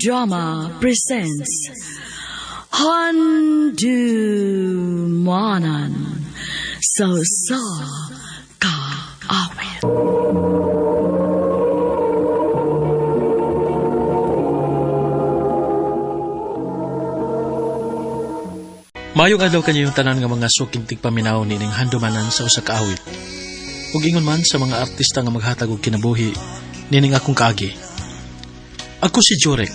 Drama presents Handumanan sa Usa Ka Awit. Maayong adlaw kanyong tanan nga mga suking tigpaminaw nining handumanan sa usa ka awit. Ug ingon man sa mga artista nga maghatag og kinabuhi nining akong kaagi. Ako si Jorex.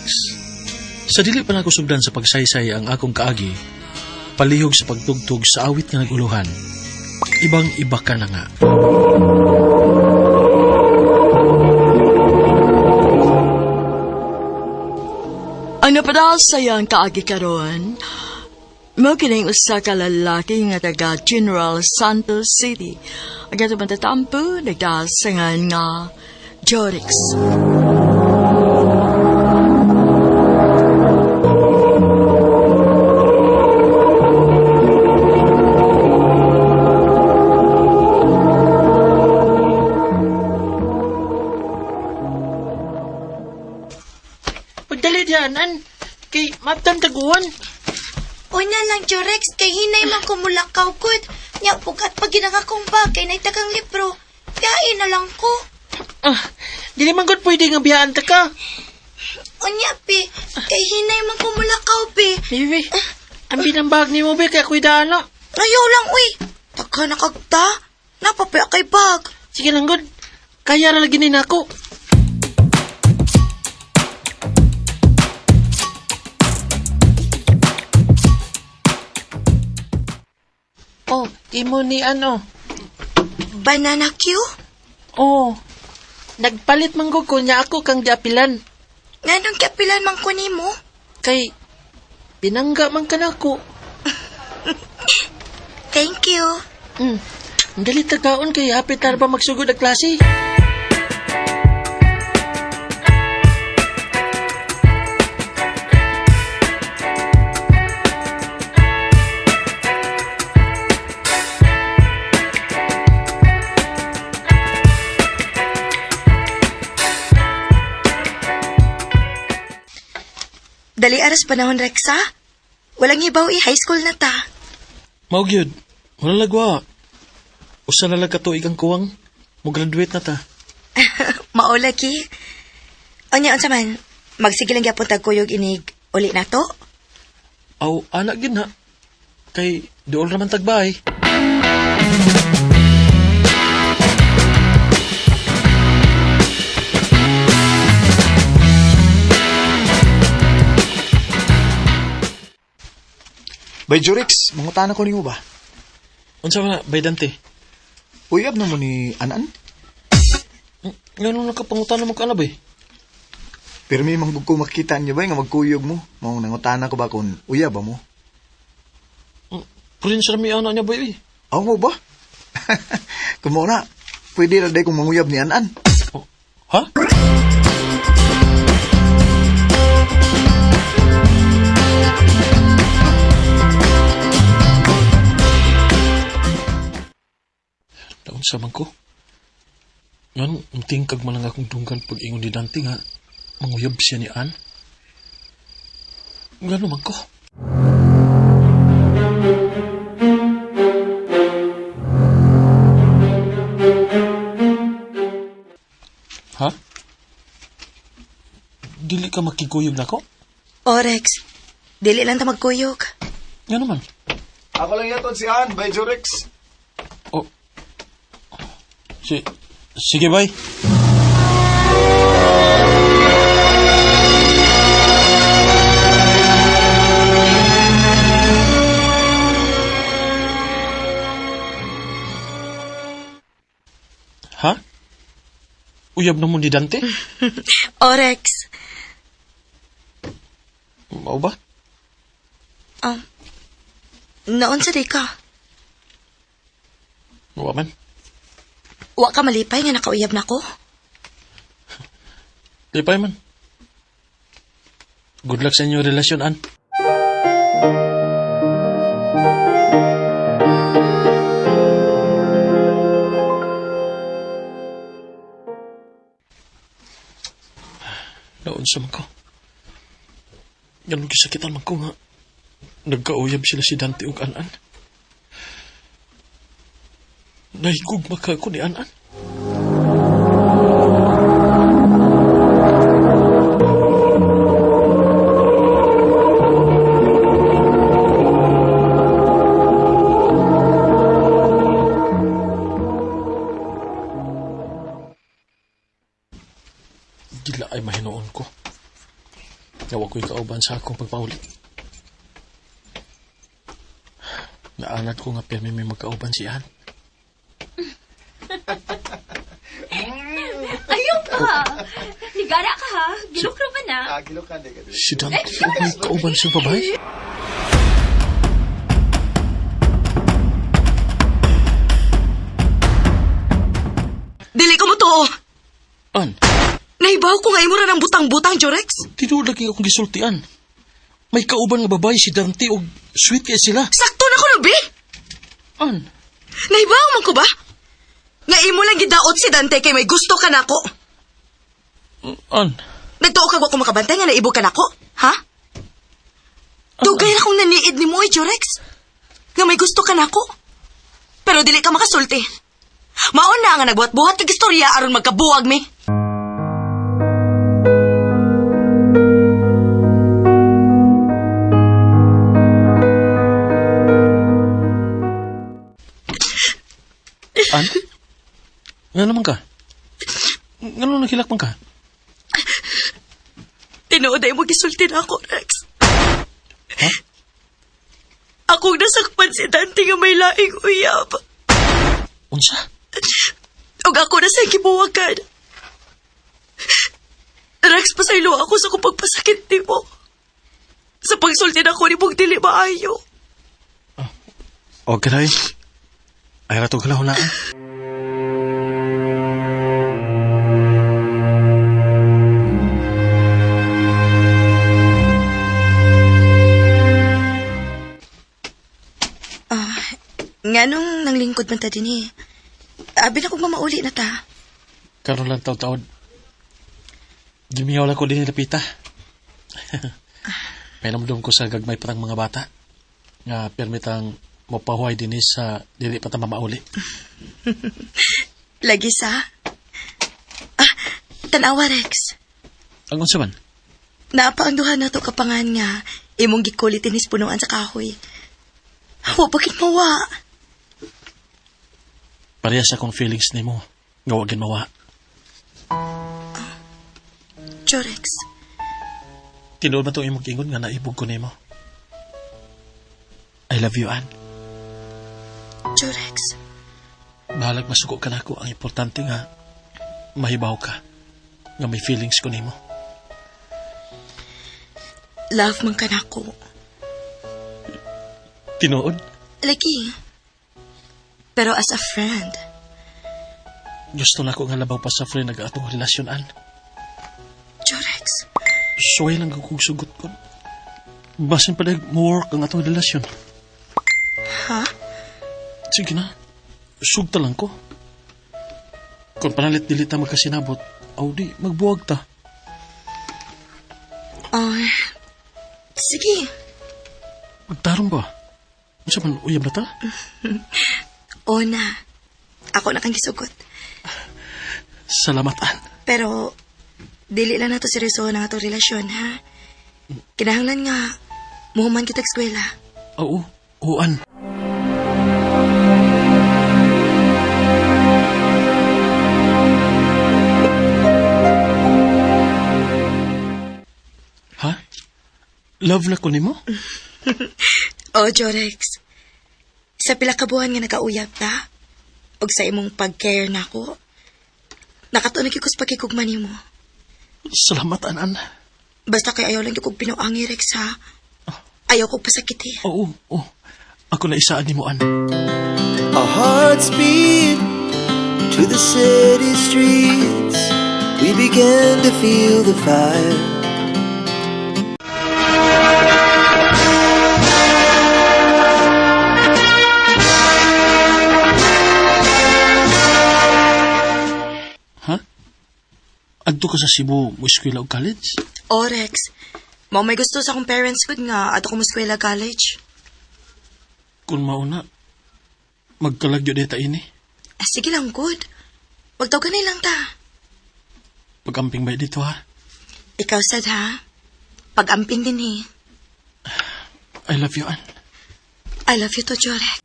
Sa dili pa nako sugdan sa pagsaysay ang akong kaagi, palihog sa pagtugtog sa awit nga naguluhan. Ibang iba ka na nga. Ang napadasayang kaagi karon, mao kining usa ka lalaki nga taga General Santos City. Ang atong matatampo nagdasangan nga Jorix. Pagdali diyanan, kay maptan taguan. Unya lang, Jorex, kay hinay man kumulakaw gud. Nya, pugat pag ginang akong bag, kay naitagang libro. Biyain na lang ko. Ah, dili man gud pwede nga biyaan ta ka. Unya, pi, kay hinay man kumulakaw, pi. Bibi, ang binang bag nimo be kay ako'y daan na. Ayaw lang, uy. Taka na kagta. Napapaya kay bag. Sige lang gud. Kaya ra lagi ni nako. Oh, imo ni ano? Banana Q? Oh, nagpalit man gud ko niya ako kang giapilan. Nganong kapilan man ko nimo? Kay binangga man ka nako. Thank you. Ang dali tagaon kay hapit na ba magsugod ang klase. Dali aras panahon, Rexa. Walang hibaw i-high school na ta. Mao gyud, wala lagwa. Usa na lang ka tuig ang kuwang, mo graduate na ta. Maulagi. Unya, unsa man, magsige lang gyapon tag kuyog inig uli na to. Aw, anak gyud na. Kay duol raman tagbay. Bay Jurix, mangutana ko nimo ba? Unsa man na, bay Dante? Uyab na mo ni Anan? Ngano nakapangutan mo ka na bay? Pero may manggug ko makita niya ba nga magkuyog mo? Mao nangutana ko ba kung uyab ba mo? Prince rami anak niya bay. Aw mo ba? Kumo na, pwede ra day kung manguyab ni Anan. Oh, ha? Naunsa man ko? Ngan, tingkag man lang akong dunggan pag ingon ni Dante nga, manguyab siya ni Ann. Ngano man ko? Ha? Dili ka makikuyog nako? O, Rex, dili lang ta magkuyog. Ngano man? Ako lang yaton si Ann, Bay Jurix. Oh. Sige, bay. Ha? Uyab na mo ni Dante? O, Rex, Mao ba? Naon sa di ka? Wa man. Wa ka malipay nga nakauyab na ko? Lipay man. Good luck sa inyong relasyon, Ann. Naunsa man ko. Ganun gisakitan man ko nga nagkauyab sila si Dante ug An-an. Nahigugma ka ko ni An-an. Dila ay mahinoon ko. Yawa ko'y kauban sa akong pagpauli. Naanad ko nga pirmi may magkauban si Ann. Ayaw pa! Nigara ka ha? Gilukro ba na? Si Dante may kauban siyang babae. Dili ko mo to. An, Nahibaw ko nga imo ra ng butang-butang, Jorex. tinuod lagi akong gisultian. May kauban nga babae si Dante og sweet kay sila. Sakto na ko na, be. An, Nahibaw man ko ba? Nga imo lang gidaot si Dante kay may gusto ka nako. An, Nagtuo ka wa ko makabantay nga naibog ka nako, ha? Dugay ra kong naniid ni mo, eh, Jorex. Nga may gusto ka nako. Pero dili ka makasulti. Maon na nga nagbuhat-buhat kag istorya aron magkabuwag mi. An? Nga naman ka? Nga naman naghilak man ka? Tinuod ay mo gisulti na ako, Rex. Ha? Akong nasakpan si Dante nga may laing uyab. Unsa? Ug ako na sa gibuwagan. Rex, pasaylo ako sa kong pagpasakit nimo. Sa pagsulti na ako ni mong dili maayo. O, kanay. Ay, ratong kalahulaan. Nganong nanglingkod man ta din eh. Abi na kong mamauli na ta. Karon lang taon-taon. Gimiyaw lang ko din ni Lapita. Painamdum ko sa gagmay parang mga bata. Nga permitang mapahuay din sa dili pa ta mamauli. Lagi sa. Ah, tanawa Rex. Ang unsa man? Naapa ang duha na to kapangan nga imong gikulit inis punuan sa kahoy. Wa bakit mawa? Parehas akong feelings nimo. Nga wa gin mawa. Jorex, Tinuod ba itong imong ingon nga naibog ko nimo? I love you, Ann. Jorex. Bahalag masuko ka na ako. Ang importante nga, mahibaw ka. Nga may feelings ko nimo. Love man ka nako. Tinuod? Lagi. Pero as a friend, Gusto na ko nga labaw pa sa friend nag atong relasyon, Ann. Jorex. Suway lang kung sugot ko. Basin pa mo work ang atong relasyon. Ha? Sige na. Sugta lang ko. Kung panalit dili ta magkasinabot, aw di, magbuwag ta. Ah, sige. Magtarong ba? Unsa man uyab na ta? O na. Ako na kang gisugot. Salamat, Ann. Pero, dili lang nato seryoso ang atong relasyon, ha? Kinahanglan nga, muhuman kita eskwela. Oo, oo, Ann. Ha? Love na ko nimo? O, Jorex. Sa pila ka buwan nga nakauyab ta, og sa imong pag-care nako, nakatuon na gyud ko sa pagkikugma nimo. Salamat, Ann, Ann. Basta kay ayaw lang gyud kog pinuangi, Rex, ha? Ayaw kog pasakiti. Oo, oo. Ako na isaan nimo, Ann. Our hearts beat to the city streets. We began to feel the fire. Ha? Adto ka sa Cebu, mo eskwela o college? O, Rex. Mao may gusto sa akong parents gud nga ato ko mo-eskwela college. Kung mauna, magkalagyo dita ini. Ah, sige lang, good. Magtawag na lang ta. Pag-amping ba dito ha? Ikaw sad ha. Pag-amping din eh. I love you, Ann. I love you too, Jorek.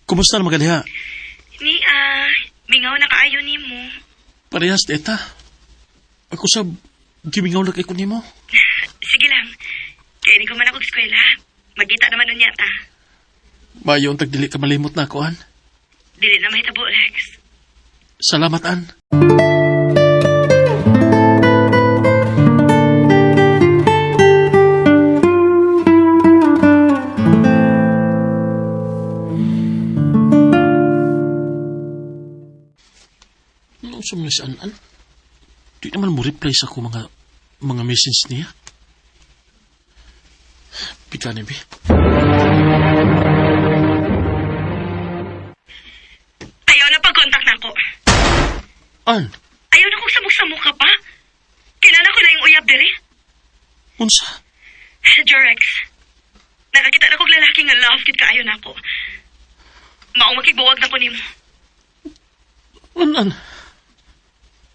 Kumusta na magaliha? Ni ah, mingaw na kaayo nimo. Parehas dita. Ako sa gimingaw na kay ko nimo. Sige lang. Kaya ni ko man ako eskwela. Magkita naman unya ta. Mayo ang tagdili ka malimot na ako, Ann. Dili na mahitabo, Rex. Salamat, Ann. Ano sa mga si Ann-Ann? Di naman mo reply sa ako mga message niya. Pika ni Bi. Ayaw na pag-contact na ako. Ann, Ayaw na kong samok-samok ka pa. Kinala ko na yung uyab diri. unsa? Jorex, nakakita na kong lalaki nga love kit kaayo na ako. Maong makigbuwag na ko nimo. Anan?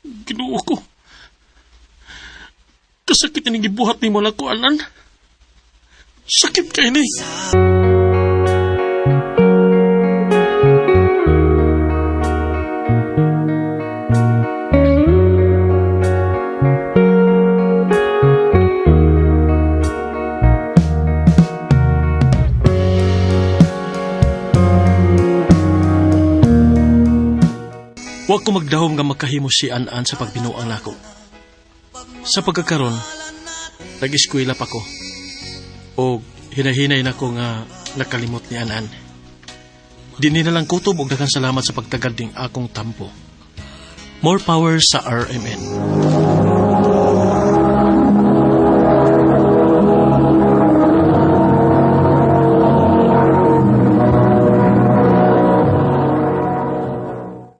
Ginoo ko. Kasakit ni gibuhat ni mo ko, Anan. Sakit kay ni. Wa ko magdahom nga makahimo si An-an sa pagbinuang nako. Sa pagkakaron, nag-eskwela pa ko. O hinahinay nako nga nakalimot ni An-an. Dini na lang kutob og daghang salamat sa pagtagad ning akong tampo. More power sa RMN.